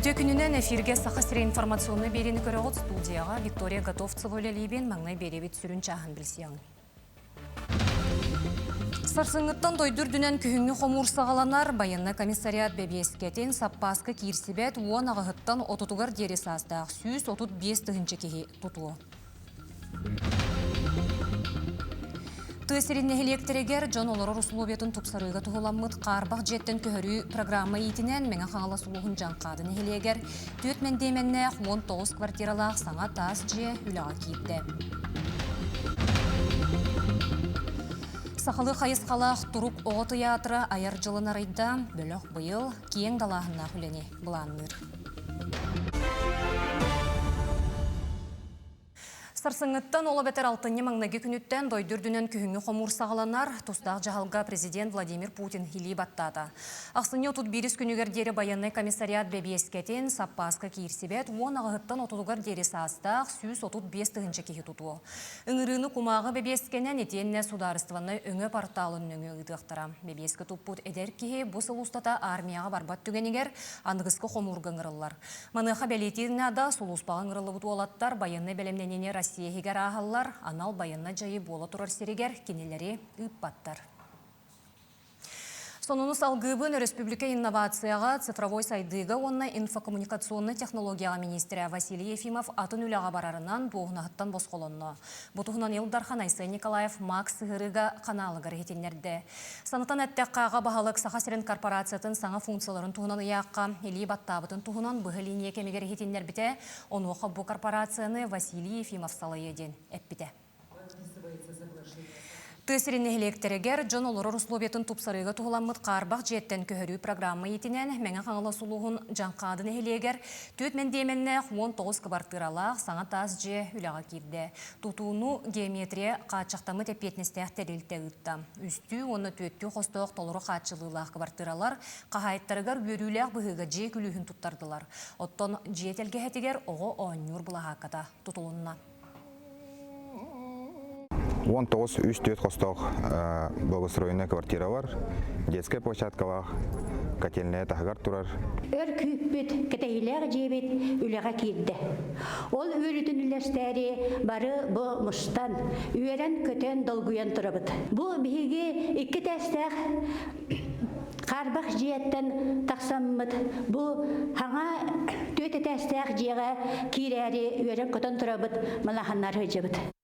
Үтүө күнүнэн эфиргэ Саха сирэ информационнай биэриини көрөҕүт студияҕа Виктория Готовцева үлэлиибин маҥнай биэриэбит сүрүн чааһын билсиэҕиҥ. Сарсыҥҥыттан дойду үрдүнэн күһүҥҥү хомуур саҕаланар, байыаннай комиссариат бэбиэскэтин саппааска киирсибэт 10 аҕыһыттан отутугар диэри саастаах 135 тыһыынча киһи тутуо. Тыа сирин нэһилиэктэригэр дьон олорор усулуобуйатын тупсарыыга туһуламмыт хаарбах дьиэттэн көһөрүү программа иитинэн Мэҥэ Хаҥалас улууһун Дьаҥхаады нэһилиэгэр түөрт мэндиэмэннээх 19 квартиралаах саҥа таас дьиэ үлэҕэ киирдэ. Сахалыы хайысхалаах Турук оҕо тыйаатыра айар дьылын арыйда, бөлөх быйыл киэҥ далааһыннаах үлэни былаанныыр. Сарсыҥҥыттан ол эбэтэр алтынньы маҥнайгы күнүттэн дойду үрдүнэн күһүҥҥү хомуур саҕаланар. Тустаах дьаһалга президент Владимир Путин илии баттаата. Ахсынньы 31 күнүгэр диэри байыаннай комиссариат бэбиэскэтин саппааска киирсибэт 10 аҕыһыттан отутугар диэри саастаах 135 тыһыынча киһи тутуо. Ыҥырыыны кумааҕы бэбиэскэнэн итиэннэ судаарыстыбаннай өҥө порталын нөҥүө ыытыахтара. Бэбиэскэ туппут эдэр киһи бу сыл устата армияҕа барбат түгэнигэр аныгыскы хомуурга ыҥырыллар. Маныаха бэлиэтиир наада, сулууспаҕа ыҥырыллыбыт уолаттар байыаннай бэлэмнэниини Россия иһигэр ааһаллар, анал байыаннай дьайыы буола турар сиригэр кинилэри ыыппаттар. Сонуну салгыыбын өрөспүүбүлүкэ инновацияҕа, цифровой сайдыыга уонна инфокоммуникационнай технологияҕа миниистирэ Василий Ефимов атын үлэҕэ барарынан дуоһунаһыттан босхолонно. Бу туһунан Ил Дархан Айсен Николаев Макс сыһыарыыга ханаалыгар иһитиннэрдэ. Санатан эттэххэ, аҕа баһылык Саха сирин корпорациятын саҥа функцияларын туһунан ыйаахха илии баттаабытын туһунан быһа линия кэмигэр иһитиннэрбитэ, онуоха бу корпорацияны Василий Ефимов салайыа диэн эппитэ. Тыа сирин нэһилиэктэригэр дьон олорор условиятын тупсарыыга туһуламмыт хаарбах дьиэттэн көһөрүү программа иитинэн Мэҥэ Хаҥалас улууһун Дьаҥхаады нэһилиэгэр түөрт мэндиэмэннээх 19 кыбартыыралаах саҥа таас дьиэ үлэҕэ киирдэ. Тутууну геометрия хааччахтаммыт эппиэтинэстээх тэрилтэ ыытта. Үстүү уонна түөртүү хостоох толору хааччылыылаах кыбартыыралар хаһаайыттарыгар үөрүүлээх быһыыга дьиэ күлүүһүн туттардылар. Оттон дьиэ тэлгэһэтигэр оҕо оонньуур былаһаакката тутулунна. 19 үс түөрт хостоох благоустроенная квартира бар, детскай площадкалаах, котельная таһыгар турар. Өр күүппүт, кэтэһиилээх дьиэбит үлэҕэ киирдэ. Ол үөрүүтүн үллэстээри бары бу мустан, үөрэн-көтөн, долгуйан турабыт. Бу биһиги икки этээстээх хаарбах дьиэттэн тахсаммыт бу хаҥа түөрт этээстээх дьиэҕэ киирээри үөрэн-көтөн турабыт, малаһаннар сылдьабыт.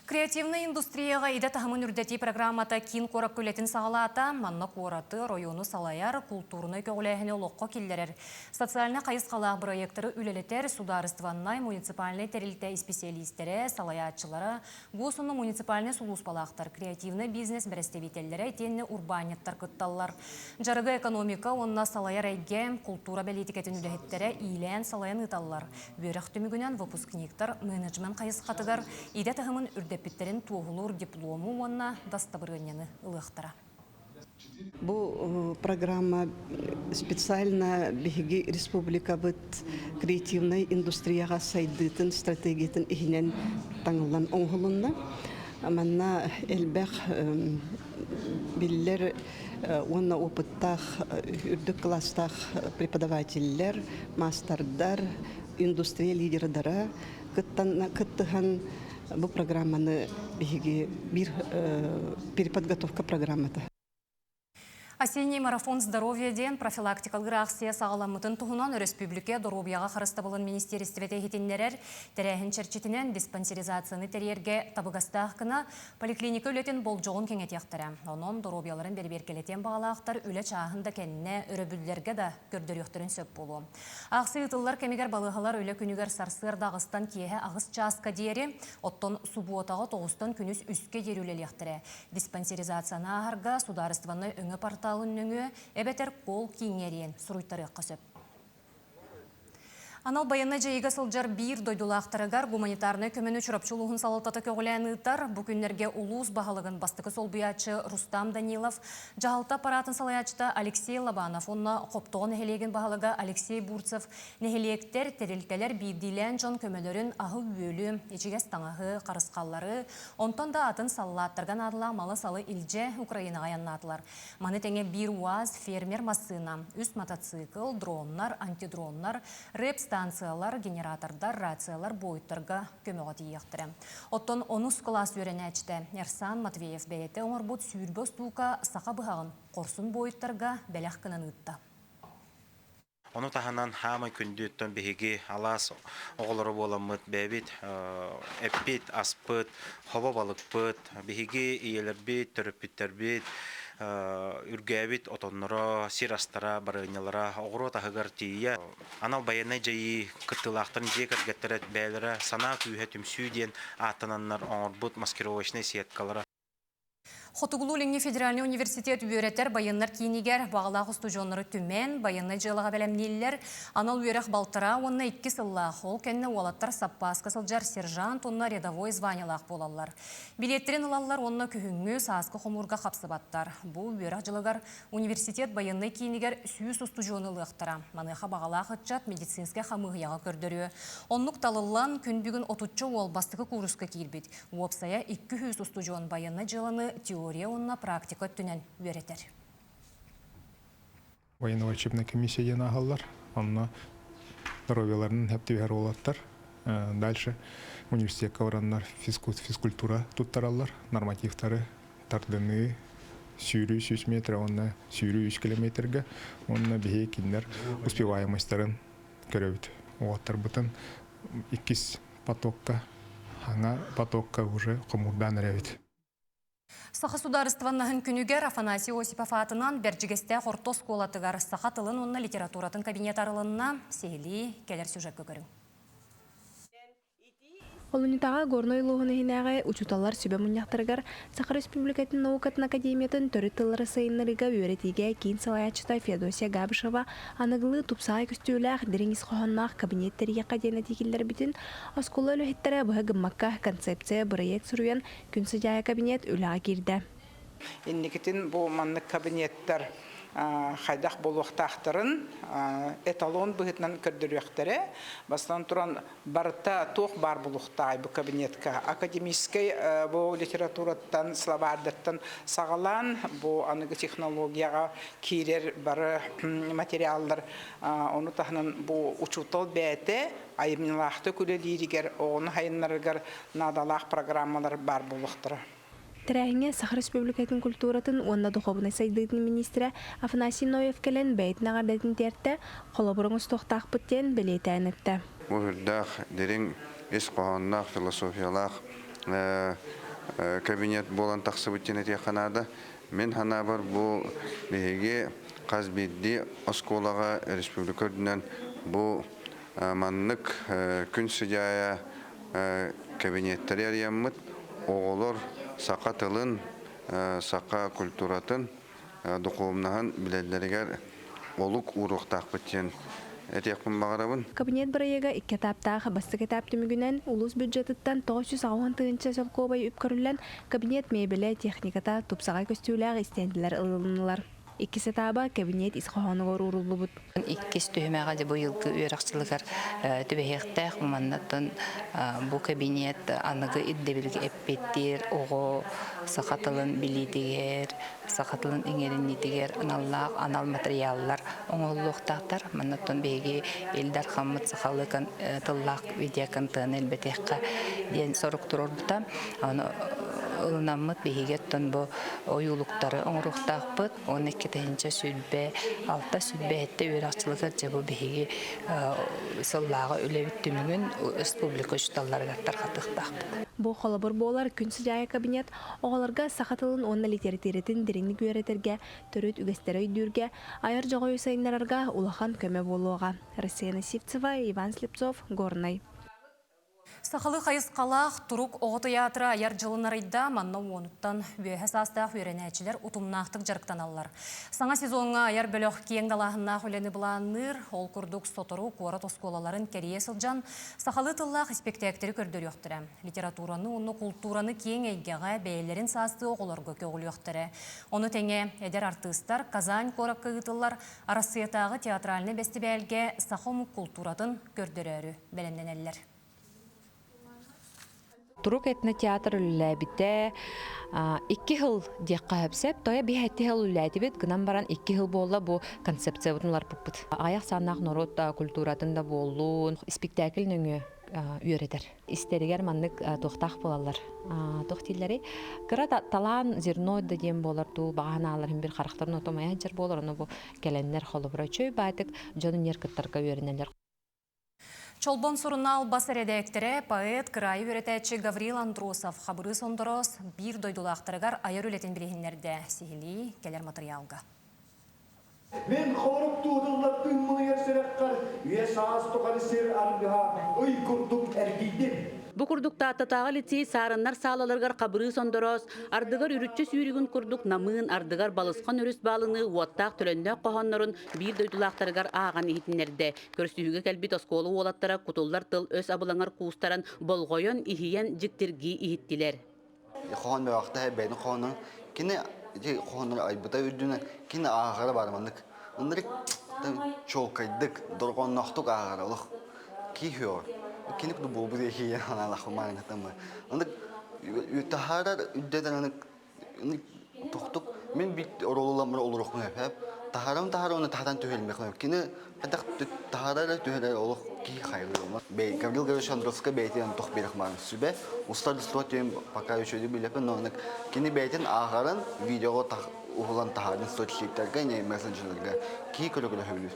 Креативнай индустрияҕа идэ таһымын үрдэтии программата киин куоракка үлэтин саҕалаата. Манна куораты, оройуону салайар, култуурунай көҕүлээһини олоххо киллэрэр, социальнай хайысхалаах бырайыактары үлэлэтэр судаарыстыбаннай муниципальнай тэрилтэ исписэлиистэрэ, салайааччылара, госуну муниципальнай сулууспалаахтар, креативнай бизнес бэрэстэбиитэллэрэ итиэннэ урбаанньыттар кытталлар. Дьарыгы экономика уонна салайар эйгэ, култуура бэлиитикэтин үлэһиттэрэ иилээн-салайан ыыталлар. Үөрэх түмүгүнэн выпускниктар менеджмент хайысхатыгар идэ таһымын үрдэппиттэрин туоһулуур диплому уонна дастабырыанньаны ылыахтара. Бу программа специально биһиги республикабыт креативнай индустрияҕа сайдыытын стратегиятын иһинэн таҥыллан оҥоһулунна. Манна элбэх биллэр уонна опыттаах үрдүк кылаастаах преподавателлэр, маастардар, индустрия лидердара кыттан кыттыһан бу программаны биһиги биир переподготовка программата. Осенний марафон здоровья диэн профилактикалыыр аахсыйа саҕаламмытын туһунан өрөспүүбүлүкэ доруобуйаҕа харыстабылын министиэристибэтэ иһитиннэрэр. Тэрээһин чэрчитинэн диспансеризацияны тэрийэргэ табыгастаах гына Поликлиника үлэтин болдьоҕун кэҥэтиэхтэрэ. Онон доруобуйаларын бэрэбиэркэлэтиэн баҕалаахтар үлэ чааһын да кэннэ, өрөбүллэргэ да көрдөрүөхтэрин сөп буолуо. Аахсыйа ыытыллар кэмигэр балыыһалар үлэ күнүгэр сарсыарда аҕыстан киэһэ аҕыс чааска диэри, оттон субуотаҕа тоҕустан күнүс үскэ диэри үлэлиэхтэрэ. Диспансеризацияны ааһарга судаарыстыбаннай өҥө порталын нөҥүө эбэтэр кол-кииҥҥэ эриэн суруйтарыахха сөп. Анал байыаннай дьайыыга сылдьар биир дойдулаахтарыгар гуманитарнай көмөнү Чурапчы улууһун салалтата көҕүлээн ыытар. Бу күннэргэ улуус баһылыгын бастакы солбуйааччы Рустам Данилов, дьаһалта аппараатын салайааччыта Алексей Лобанов уонна Хоптоҕо нэһилиэгин баһылыга Алексей Бурцев нэһилиэктэр, тэрилтэлэр биирдиилээн дьон көмөлөрүн аһы-үөлү, ичигэс таҥаһы, харысхаллары, онтон да атын саллааттарга наадалаах малы-салы илдьэ Украинаҕа айаннаатылар. Маны тэҥэ биир УАЗ фермер массыына, үс мотоцикл, дроннар, антидроннар, рэп-станциялар, генератордар, рациялар буойуттарга көмөҕө тиийиэхтэрэ. Оттон онус кылаас үөрэнээччитэ Эрсан Матвеев бэйэтэ оҥорбут сүүрбэ устуука саха быһаҕын хорсун буойуттарга бэлэх гынан ыытта. Ону таһынан хаамай күндү биһиги алаас оҕолоро буоламмыт бэйэбит эппит, аспыт, хобо балыкпыт, биһиги ийэлэрбит, төрөппүттэрбит үргээбит отонноро, сир астара, барыанньалара оҕуруот аһыгар тиийэ анал байыаннай дьайыы кыттыылаахтарын дьиэ кэргэттэрэ бэйэлэрэ санаа күүһэ түмсүү диэн ааттананнар оҥорбут маскировочнай сеткалара. Хотугулуу-Илиҥҥи федеральнай университет үөрэтэр байыаннар киинигэр баҕалаах устудьуоннары түмэн, байыаннай дьыалаҕа бэлэмнииллэр. Анал үөрэх балтараа уонна икки сыллаах. Ол кэннэ уолаттар саппааска сылдьар сержант уонна рядовой званиелаах буолаллар. Билиэттэрин ылаллар уонна күһүҥҥү, сааскы хомуурга хапсыбаттар. Бу үөрэх дьылыгар университет байыаннай киинигэр 100 устудьуону ылыахтара. Маныаха баҕалаах ыччат медицинскэй хамыыһыйаҕа көрдөрүө. Оннук талыллан, күн бүгүн отучча уол бастакы кууруска киирбит. Уопсайа 200 устудьуон байыаннай дьыаланы теория уонна практика өттүнэн үөрэтэр. Военно-учебная комиссия диэн ааһаллар. Онно здоровьеларын хэптибэһэр уолаттар. Дальше университекка бараннар физкультура туттараллар, нормативтары тардыныы, сүүрүү 100 метр уонна сүүрүү 3 километрга уонна биһиги кинилэр успеваемостарын көрөбүт. Уолаттарбытын иккис потокка, хаҥа потокка уже хомуурдаан эрэбит. Саха судаарыстыбаннаһын күнүгэр Афанасий Осипов аатынан Бэрдьигэстээх орто оскуолатыгар саха тылын уонна литературатын кабинета арылынна. Сиһилии кэлэр сюжекка көрүҥ. Олунньутааҕы Горнай улууһун иһинээҕи учууталлар сүбэ мунньахтарыгар Саха Республикатын наукатын академиятын төрүт тыллары сайыннарыыга үөрэтиигэ киин салайааччыта Феодосия Габышева аныгылыы тупсаҕай көстүүлээх дириҥ ис хоһоонноох кабинет тэрийиэххэ диэн этии киллэрбитин оскуола үлэһиттэрэ быһа гыммакка концепция бырайыак суруйан күн сыдьаайа кабинет үлэҕэ киирдэ. Инникитин бу маннык кабинеттар хайдах буолуохтаахтарын эталон быһыытынан көрдөрүөхтэрэ. Бастатан туран, барыта туох баар буолуохтааҕый бу кабинетка? Академическай бу литератураттан, словардартан саҕалаан, бу аныгы технологияҕа киирэр бары материаллар, ону таһынан бу учуутал бэйэтэ айымньылаахтык үлэлииригэр, оҕону сайыннарарыгар наадалаах программалар баар буолуохтара. Тэрээһиҥҥэ Саха Республикатын культуратын уонна духуобунай сайдыытын миниистирэ Афанасий Ноев кэлэн бэйэтин эҕэрдэтин тиэртэ, холобур оҥостуохтаахпыт диэн бэлиэтээн эттэ. Бу үрдээх, дириҥ ис хоһоонноох, философиялаах кабинет буолан тахсыбыт диэн этиэххэ наада. Мин санаабар бу биһиги хас биирдии оскуолаҕа республика үрдүнэн бу маннык күн сыдьаайа кабинеттары арыйаммыт оҕолор саха тылын, саха культуратын, духовноһын билэллэригэр олук ууруохтаахпыт диэн этиэхпин баҕарабын. Кабинет бырайыага икки этаптаах. Бастакы этап түмүгүнэн улуус бюджетыттан 980 тыһыынча солкуобай үп көрүллэн, кабинет мебелэ, техниката, тупсаҕай көстүүлээх истиэндэлэр ылылыннылар. Иккис этааба кабинет ис хоһоонугар ууруллубут. Иккис түһүмэҕэ дьэ быйылгы үөрэх дьылыгар түбэһиэхтээх. Маннаттан бу кабинет аныгы ирдэбилгэ эппиэттиир оҕо саха тылын билиитигэр, саха тылын иҥэринниитигэр аналлаах анал матырыйааллар оҥоһуллуохтаахтар. Маннаттан биһиги Ил Дархаммыт сахалыы тыллаах видеоконтены элбэтиэххэ диэн сорук туруорбута. Ону ылынаммыт биһиги оттон бу ойуулуктары оҥоруохтаахпыт. 12 тыһыынча 26 27 үөрэх дьылыгар дьэ бу биһиги сыллааҕы үлэбит түмүгүн республика учууталларыгар тарҕатыахтаахпыт. Бу холобур буолар күн сыдьаайа кабинет оҕолорго саха тылын уонна литэрэтиирэтин дириҥник үөрэтэргэ, төрүт үгэстэри өйдүүргэ, айар дьоҕойу сайыннарарга улахан көмө буолуоҕа. Россия Сивцева, Иван Слепцов, Горнай. Сахалыы хайысхалаах Турук оҕо тыйаатыра айар дьылын арыйда, манна уонуттан үөһэ саастаах үөрэнээччилэр утумнаахтык дьарыктаналлар. Саҥа сезоҥҥа айар бөлөх киэҥ далааһыннаах үлэни былаанныыр, ол курдук сотору куорат оскуолаларын кэрийэ сылдьан сахалыы тыллаах испэктээктэри көрдөрүөхтэрэ. Литератураны уонна култуураны киэҥ эйгэҕэ бэйэлэрин саастыы оҕолорго көҕүлүөхтэрэ. Ону тэҥэ эдэр артыыстар Казань куоракка ыытыллар Арассыйатааҕы театральнай бэстибээлгэ саха омук култууратын көрдөрөөрү бэлэмнэнэллэр. Турук этнотеатр үлэлээбитэ икки сыл диэххэ сөп. Тоя биһэтти сыл үлэлээтибит, гынан баран икки сыл буолла бу концепциябытын уларпыппыт. Аҕыйах сааннаах норуот культуратын да буоллун, спектакль нөҥүө үөрэтэр. Истэригэр маннык туохтаах буолаллар. Туох дииллэрий? Кыра талаан зерно да диэн буолар дуу, баҕа санааларын бир харахтарын отомайа сылдьар буолар, ону бу кэлэннэр холобура үчүгэй баайтык дьону ньэр кыттарга үөрэнэллэр. Чолбон сурунаал бас эрэдээктэрэ, поэт, кыраайы үөрэтээччи Гаврил Андросов Хабырыыс Ондороос биир дойдулаахтарыгар айар үлэтин билиһиннэрдэ. Сиһилии кэлэр матырыйаалга. Мин хорук туутуллар тыыммыныгар сүрэххэр үйэ саас тухары сир аргыһа ый курдук эргийдим. Бу курдук Тааттатааҕы лицей саарыннар саалаларыгар Хабырыыс Ондороос, ардыгар үрүччэ сүүрүгүн курдук намыын, ардыгар балысхан өрүс баалыныы уоттаах төлөннөөх хоһооннорун биир дойдулаахтарыгар ааҕан иһитиннэрдэ. Көрсүһүүгэ кэлбит оскуола уолаттара кутуллар тыл-өс абылаҥар куустаран, болҕойон, иһийэн, дьиктиргии иһиттилэр. Хоһоон бөҕөхтөһө бэйэтин хоһоонун кини ити хоһооннору айбыта үрдүнэн кини ааҕара баар маннык ынырык чуолкайдык дорҕоонноохтук ааҕара олох киһи кини курдук буолбут киһи анаалахпын ынырык таһаарар үрдэтэн ынырык Тохтук мин бит оруолуламмын олоруохпун сөп. Таһаарам таһаар уонна таһатан түһэлмэх. Кини хайдах таһаарар түһэрэр олох киһи хайгыылма. Гаврил Гаврилович Андровскай бэйэтин тох биэрэх маан сүбэ. Устар дустуот тем пока еще билепин, но кини бэйэтин ааҕарын видеоҕа уһулан таһаарын соцсетьтерге, не мессенджерлерге киһи көрө-көрө сөбүлүүр.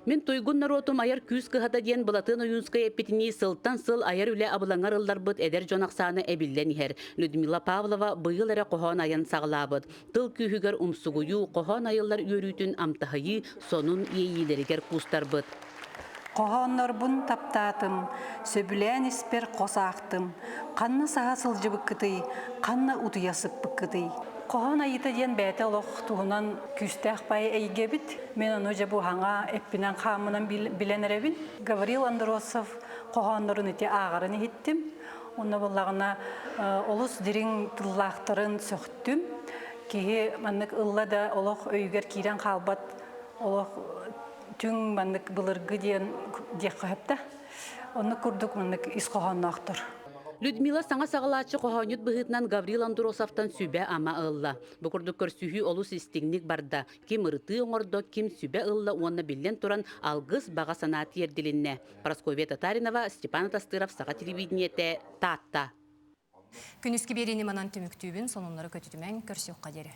Мин туйгун норуотум айар күүс кыһата диэн Былатыан Ойуунскай эппитинии сылтан сыл айар үлэ абылаҥар ылларбыт эдэр дьон ахсаана эбиллэн иһэр. Людмила Павлова быйыл эрэ хоһоон айан саҕалаабыт. Тыл күүһүгэр умсугуйуу, хоһоон айыллар үөрүүтүн амтаһыйыы сонун иэйиилэригэр куустарбыт. Хоһооннорбун таптаатым, сөбүлээн испэр хос аахтым. Ханна саһа сылдьыбыккытый, ханна утуйа сыппыккытый? Хоһоон айыыта диэн бэйэтэ олох туһунан күүстээх баай эйгэбит. Мин ону дьэ бу хаҥа эппинэн-хааммынан билэн эрэбин. Гаврил Андросов хоһооннорун ити ааҕарын иһиттим. Онно буоллаҕына олус дириҥ тыллаахтарын сөхтүм. Киһи маннык ылла да олох өйүгэр киирэн хаалбат олох түҥ маннык былыргы диэн диэххэ сөп да. Оннук курдук маннык ис хоһоонноохтор. Людмила саҥа саҕалааччы хоһоонньут быһыытынан Гаврил Андросовтан сүбэ-ама ылла. Бу курдук көрсүһүү олус истиҥник барда. Ким ырытыы оҥордо, ким сүбэ ылла уонна биллэн туран алгыс баҕа санаа тиэрдилиннэ. Прасковья Татаринова, Степан Атастыров, Саха телевидениетэ, Таатта. Күнүскү биэриини манан түмүктүүбүн, сонуннары көтүтүмэҥ, көрсүөххэ диэри.